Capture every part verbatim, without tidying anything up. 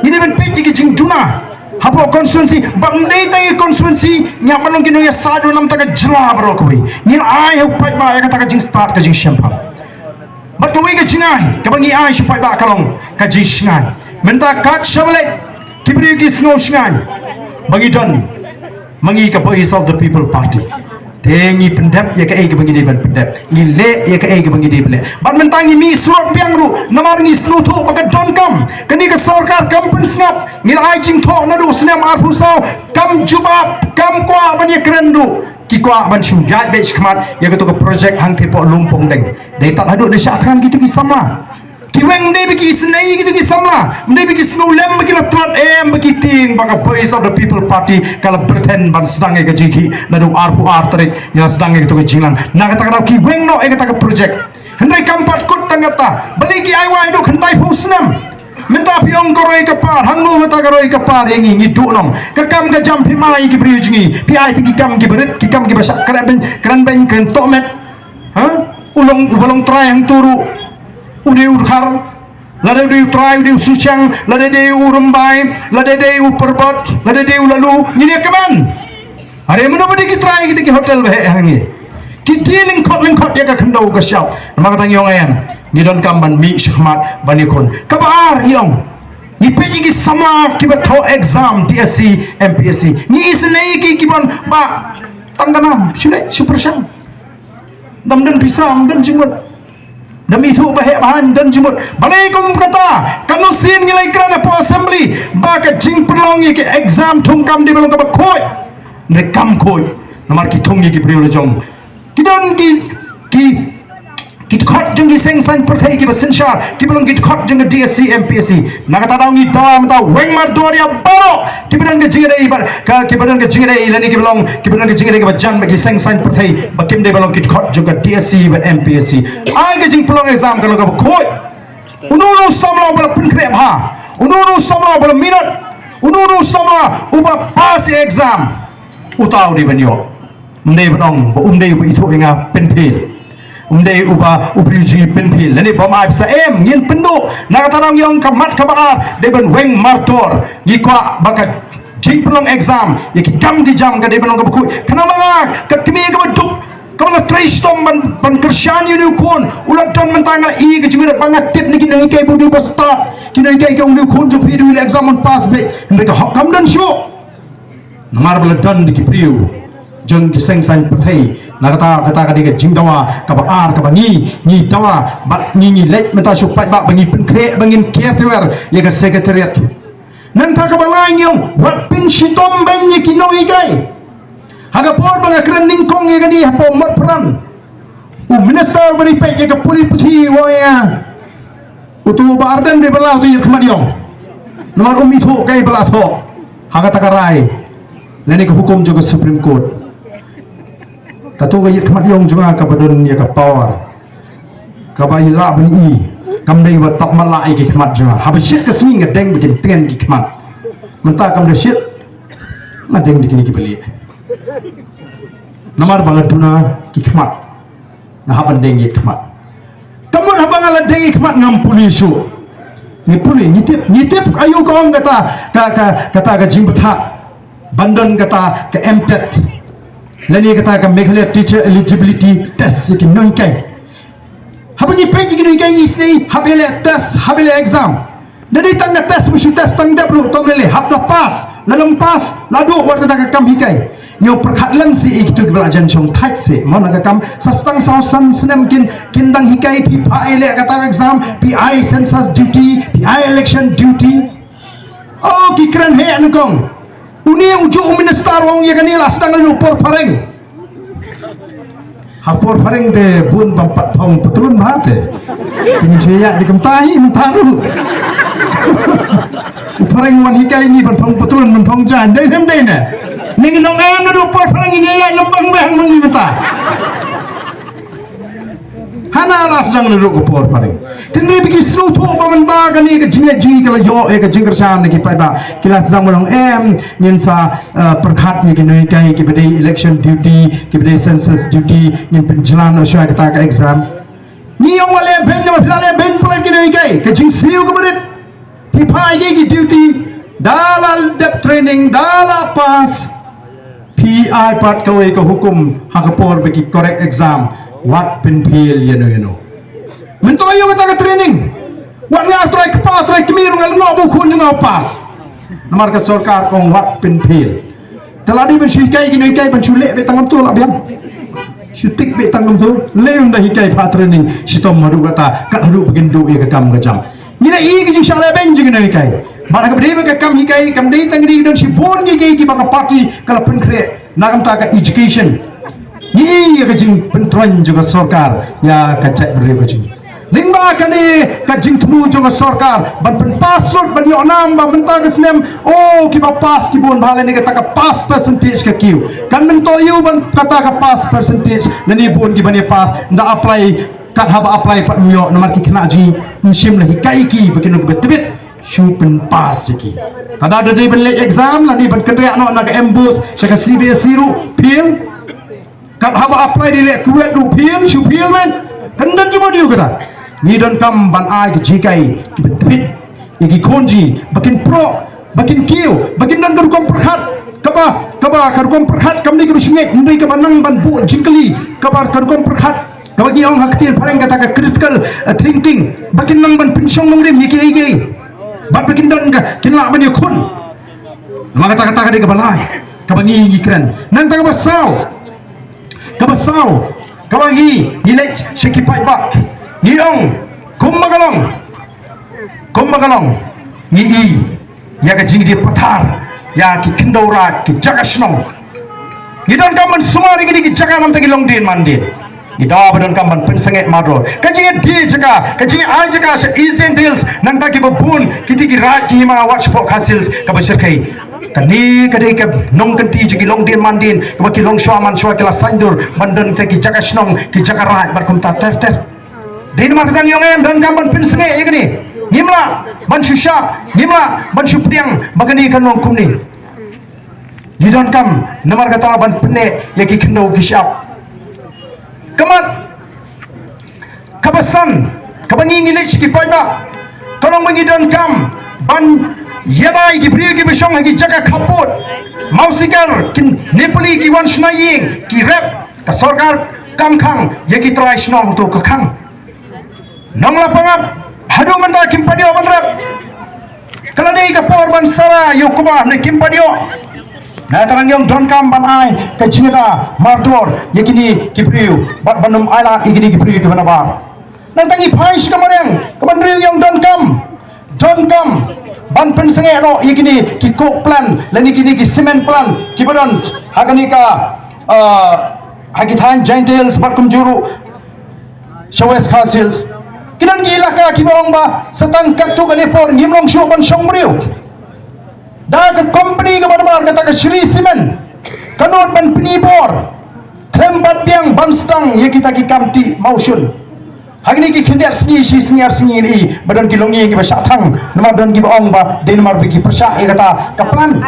Ngi dei ban peit ïa ka jingduna hapoh constituency, ba ym dei tang ïa constituency, ngi hap ban long ki nongïasaid ruh na ka bynta ka jylla baroh kawei. Ngi ai ha u paidbah ïa kata ka jingstad ka jingshemphang. Bad kawei ka jingai kaba ngi ai sha u paidbah ka long ka jingshngaiñ. Mynta kat shaba leit ki briew ki sngew shngaiñ ba ngi don ma ngi ka Voice of the People Party. Te ngi pyndep ïa kaei kaba ngi dei ban pyndep, ngi leh ïa kaei kaba ngi dei ban leh. Bad mynta ngi mih surok biang ruh namar ngi sngewthuh ba ka donkam kane ka sorkar kam pynsngap. Ngi la ai jingthoh naduh snem arphew saw, kam jubab, kam kwah ban ïakren ruh. Ki kwah ban shu ïaid beit shakhmat ïa kato ka project hangtei hapoh Lumpongdeng. Dei tad haduh da shah thngan kito ki samla. Ki weng, ym dei ba ki isynei kito ki samla, ym dei ba ki sngewlem ba ki la tlot, em, ba ki tieng ba ka Voice of the People Party ka la byrthen ban sdang ïa ka jingkhih naduh arphew ar tarik, ngi la sdang ïa kato ka jingïalang. Na kata ka daw ki weng noh ïa kata ka project. Hynrei kam pat kut tang kata, balei ki ai wai haduh khyndai phew snem. Mynta phi ong ka roi ka par, hangno kata ka roi ka par ïa ngi, ngi duhnong. Ka kam ka jam phim ai ki briew jong ngi, phi ai te ki kam kiba rit, ki kam kiba shah kren beiñ, kren beiñ, kren tohmet. Ha? U long, uba long trai hangto ruh u dei u Dkhar, lada dei u trai u dei u Suchiang, lada dei u Rymbai, lada dei u Parbot, lada dei u Laloo, ngin ïa kmen. Are mano ba dei ki trai kita ki hotel ba heh ha ngi. Ki die lyngkhot lyngkhot ïa ka khyndew ka shyiap. Namar kata ngi ong em, ngi donkam ban mih shakhmat ban ïakhun. Kaba ar ngi ong, ngi peit ïa ki samla kiba thoh exam D S C, M P S C. Ngi isynei ïa ki, ki ban ba tang ka nam, shu leit shu pyrshang. Dam don pisa, ym don jingmut. Dam ithuh ba heh ba haiñ, ym don jingmut. Balei kum kata, katno sien ngi la ïakren hapoh assembly ba ka jingpynlong ïa ki exam thungkam dei ban long kaba khuid. Hynrei kam khuid namar ki thung ïa ki briew la jong. Ki don ki, ki, ki dkhot jong ki seng saiñ pyrthei kiba synshar, kiba long ki dkhot jong ka D S C, M P S C. Na kata daw ngi dawa mynta weng mardor ïa baroh kiba don ka jingïadei bad ka, kiba don ka jingïadei lane kiba long, kiba don ka jingïadei kaba jan bad ki seng saiñ pyrthei ba kim dei ban long ki dkhot jong ka D S C bad M P S C. Ai ka jingpynlong exam ka long kaba khuid. Uno uno u samla uba la pynkhreh bha, uno uno u samla uba la minot, uno uno u samla uba pass ïa exam, uta u dei ban ïoh. Ym dei ban ong ba um dei uba ithuh ïa nga, pynphil. Um dei uba u briew jong ngi, pynphil. Lane bym ai pisa, em, ngin pynduh. Na kata daw ngi ong ka mat kaba ar dei ban weng mardor. Ngi kwah ba ka jingpynlong exam ïa ki kam ki jam ka dei ban long kaba khuid. Khnang ba nga, ka kmie kaba duk, kaba la trei shitom ban, ban kyrshan ïa une u khun, u la don mynta, nga i ka jingmut ba nga tip na ki nonghikai ba u dei ba stad. Ki nonghikai ka, une u khun jong phi u dei u la exam un pass beit. Hynrei ka hok kam don shuh. Namar ba la don da ki briew jong ki seng saiñ pyrthei. Na kata, kata ka dei ka jingdawa kaba ar kaba ngi, ngi dawa bad ngi, ngi leit mynta sha u paidbah ba ngi pynkhreh ba ngin ker tawiar ïa ka secretariat. Nangta kaba lai ngi ong wat pynshitom beiñ ïa ki nonghikai. Ha ka por ba nga kren nyngkong ïa kane hapoh Motphran, u minister ba dei peit ïa ka pule puthi u ong ïa nga, uto u Bah Ardent dei ba la, uto ïakhmat ïong. Namar um ithuh kaei ba la thoh ha kata ka rai lane ka hukum jong ka Supreme Court. Kato ka ïakhmat ïong jong nga kaba don ïa ka power, kaba i lah ban i, kam dei ba tap matlah ïa ki khmat jong nga. Haba shit ka sngi nga deng ba kin tngen ki khmat. Mynta kam da shit, nga deng da kine kiba lieh. Namar ba nga duna ki khmat, nga hap ban deng ïa ki khmat. Ka mut haba nga la deng ïa ki khmat ngam pule shuh. Ngi pule, ngi tip, ngi tip aïu ka ong kata ka, ka, kata ka jingbthah ban don kata ka M TET lane kata ka Meghalaya Teacher Eligibility Test ïa ki nonghikai. Haba ngi peit ïa ki nonghikai ngi sngew hap ïaleh test, hap ïaleh exam. Da dei tang ka test, ba shu test tang dep ruh tom lei lei, hap da pass, lada ym pass la duh wat kata ka kam hikai. Ngi pyrkhat lang seh ïa kito kiba la jan shong thait seh, mo, na ka kam sa stang saw san snem kin, kin dang hikai, phi phah ïaleh kata ka exam, phi ai census duty, phi ai election duty. Oh, ki kren heh nyngkong. Une ujuh u minister u ong ïa kane la sdang naduh por phareng. Ha por phareng te bun bym pat phong patlun bha te. Te ngin shu ïaid da kumta hi mynta ruh. U phareng wan hikai ngi ban phong patlun, ban phong jaiñ, dei ne ym dei ne? Ngi ngi ong em, naduh por phareng ngi ïaid lymbang bha mynta. Hana la sdang naduh ka por phareng. Te hynrei ba ki sngewthuh ba mynta kane ka jingleh jong ngi ka la ïoh ïa ka jingkyrshan na ki paidbah, ki la sdang ban ong em, ngin sa, eh, pyrkhat ïa ki nonghikai kiba dei election duty, kiba dei census duty, ngin pynjlan noh shuwa kata ka exam. Ngi ong wat leh beiñ, namar phi la leh beiñ palat ki nonghikai, ka jingsiew kaba rit. Phi phah ïa ki duty, da la dep training, da la pass, phi ai pat kawei ka hukum ha ka por ba ki correct exam, wat pynphill ïano ïano. Mynta ïa kata ka training, wat nga trai kpa trai kmie ruh nga lyngngoh ba u khun jong nga u pass. Namar ka sorkar ka ong wat pynphill. Te la dei ban shu hikai ki nonghikai ban shu leh beit tang kumto la biang. Shu tik beit tang kumto. Leh ym da hikai pha training shitom haduh kata, kat haduh ba kin duh ïa ka kam ka jam. Ngi la i ki jingshah leh beiñ jong ki nonghikai. Bad ha kaba dei bad ka kam hikai kam dei tang dei don shibun ki ki kiba ka party ka la pynkhreh na ka bynta ka education. Ngi i ïa ka jingpyntroiñ jong ka sorkar ïa ka jaitbynriew ka jong ngi. Lyngba kane ka jingthmu jong ka sorkar ban pynpass lut ban ïoh nam ba mynta ka snem, oh, kiba pass ki bun bha lane kata ka pass percentage ka kiew. Kan myntoi ïa u ban kata ka pass percentage lane bun kiban ïa pass, ynda apply kat haba apply pat ym ïoh namar ki khynnah jong ngi ym shym la hikai ki ba kin long kiba tbit shu pynpass ïa ki. Tada da dei ban leh exam lane ban kynriah noh na ka MBOSE sha ka CBSE ruh phi ïoh. Kat haba apply dei leh Kuwait ruh phi ïoh, shu phi ïoh men. Kan don jingmut ïa u kata. Ngi donkam ban ai ki jinghikai kiba tbit ïa ki khun jong ngi ba kin proh, ba kin kiew, ba kin don ka rukom pyrkhat kaba, kaba ka rukom pyrkhat kam dei kaba sngewbha, hynrei kaba nang ban buh jingkylli, kaba ka rukom pyrkhat kaba ki ong ha ka ktien phareng kata ka critical, uh, thinking, ba kin nang ban pynshong nongrim ïa kiei kiei. Bad ba kin don ka, kin lah ban ïakhun. Namar kata, kata ka dei kaba lai kaba ngi ngi kren. Nangta kaba saw, kaba saw, kaba ngi ngi leit sha ki paidbah, ngi ong kumba ka long, kumba ka long, ngi i ïa ka jingdie pathar ïa ki khyndew raid, ki jaka shnong. Ngi donkam ban sumar ïa kine ki jaka namar ki long dien man dien. Ngi da ba donkam ban pynsangeh mardor. Ka jingdie jaka, ka jingai jaka sha East Jaintia Hills, nangta kiba bun kiti ki raid ki hima wat shapoh Khasi Hills kaba shyrkhei. Kane ka dei ka nongkynti jong ki long dien man dien, kaba ki long shuwa man shuwa ki la saiñdur ban don kita ki jaka shnong, ki jaka raid bad kumta ter ter. Dei namar kata ngi ong em, donkam ban pynsangeh ïa kane. Ngim lah ban shu shah, ngim lah ban shu pdiang ba kane kan long kumne. Ngi donkam namar kata ban pynneh ïa ki khyndew ki shyiap. Ka mat kaba san kaba ngi ngi leit sha ki paidbah, ka long ba ngi donkam ban ïada ïa ki briew kiba shong ha ki jaka khappud, mawsikar, ki Nepali ki wan shna ïing, ki rep, ka sorkar kam khang ïa ki trai shnong to ka khang. Nong la pangap haduh mynta kim pat ïoh ban rep. Ka la dei ka por ban sara ïa u kba ne kim pat ïoh. Na tang ngi ong donkam ban ai ka jingïada mardor ïa kine ki briew bad ban ym ailad ïa kine ki briew kiba nabar. Nangta ngi phai sha ka mariang kaba hynriew ngi ong donkam, donkam ban pynsangeh noh ïa kine ki coke plant lane kine ki cement plant kiba don ha kane ka, uh, ha ki thaiñ Jaintia Hills bad kumjuh ruh sha West Khasi Hills. Ki don ki elaka kiba ong ba sa tang katto katne por ngim long shuh ban shong briew. Da ka company kaba nabar kata ka Shree Cement ka nud ban pyni bor khlem pat biang ban sdang ïa kita ki kam tih mawshun. Ha kine ki khyndiat sngi shi sngi ar sngi ngi i ba don ki longïing kiba shah thang namar don kiba ong ba dei namar ba ki pyrshah ïa kata ka plant.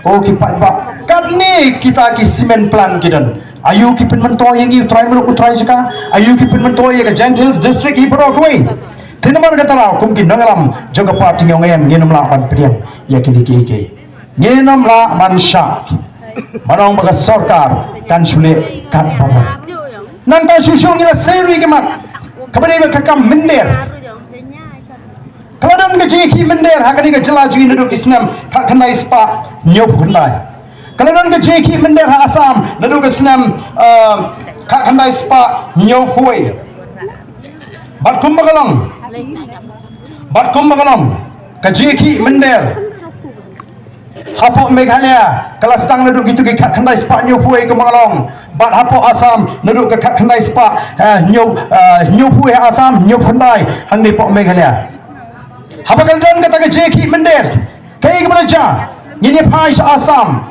O ki paidbah, katne kita ki cement plant ki don. Aïu ki pynmyntoi ïa ngi u trai muluk u trai jaka? Aïu ki pynmyntoi ïa ka Jaintia Hills District hi baroh kawei? Te namar kata ruh kum ki nongïalam jong ka party ngi ong em, ngin ym lah ban pdiang ïa kine kiei kiei. Ngin ym lah ban shah ban ong ba ka sorkar kan shu leh kat ba mon. Nangta shuh shuh ngi la sei ruh ïa ka mat kaba dei ba ka kam mynder. Ka la don ka jingïakhih mynder ha kane ka jylla jong ngi naduh ki snem khatkhyndai spah hynñiewphew khyndai. Ka la don ka jingïakhih mynder ha Assam naduh ka snem, eh, khatkhyndai spah hynñiewphew wei. Bad kumba ka long, bad kumba ka long ka jingïakhih mynder hapoh Meghalaya ka la sdang naduh kito ki khatkhyndai spah hynñiewphew wei kumba ka long. Bad hapoh Assam naduh ka khatkhyndai spah, eh, hynñiew, eh, hynñiewphew wei ha Assam, hynñiewphew khyndai hangne hapoh Meghalaya. Haba ka la don kata ka jingïakhih mynder, kaei kaba la jia? Ngin ïa phai sha Assam.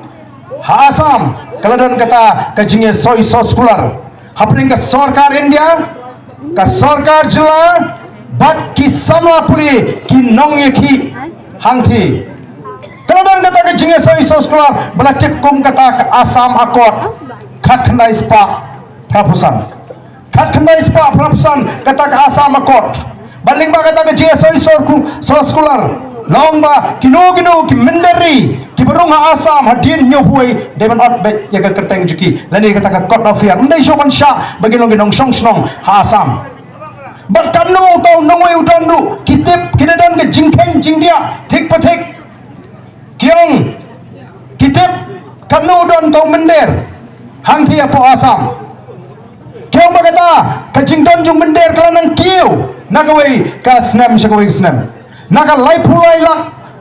Ha Assam ka la don kata ka jingïasoi soskular hapdeng ka sorkar India, ka sorkar jylla bad ki samla pule, ki nongïakhih hangthie. Ka la don kata ka jingïasoi soskular ba la tip kum kata ka Assam Accord khatkhyndai spah phraphew san. Khatkhyndai spah phraphew san kata ka Assam Accord. Bad lyngba kata ka J S O Scholar, long ba kino kino ki mynder ri kiba rung ha Assam hadien hynñiewphew wei dei ban ot beit ïa ka kyrteng jong ki lane kata ka Court of Fire. Ym dei shuh ban shah ba ki long ki nongshong shnong ha Assam. Bad katno uto u nongwei u don ruh, ki tip, ki da don ka jingkheiñ jingdiah thik pa thik. Ki ong, ki tip, katno u don uto u mynder hangtei hapoh Assam. Ki ong ba kata ka jingdon jong u mynder ka la nang kiew na kawei ka snem sha kawei ka snem. Na ka laiphew lai lak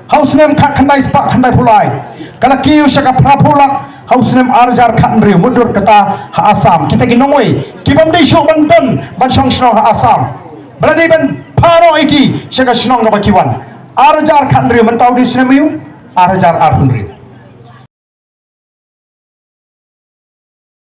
ha u snem khatkhyndai spah khyndaiphew lai, ka la kiew sha ka phraphew lak ha u snem ar hajar khathynriew. Mutdur kata ha Assam kita ki nongwei ki bym dei shuh ban don ban shong shnong ha Assam, ba la dei ban phah noh ïa ki sha ka shnong kaba ki wan. Ar hajar khathynriew, mynta u dei u snem aïu? Ar hajar arphew hynriew.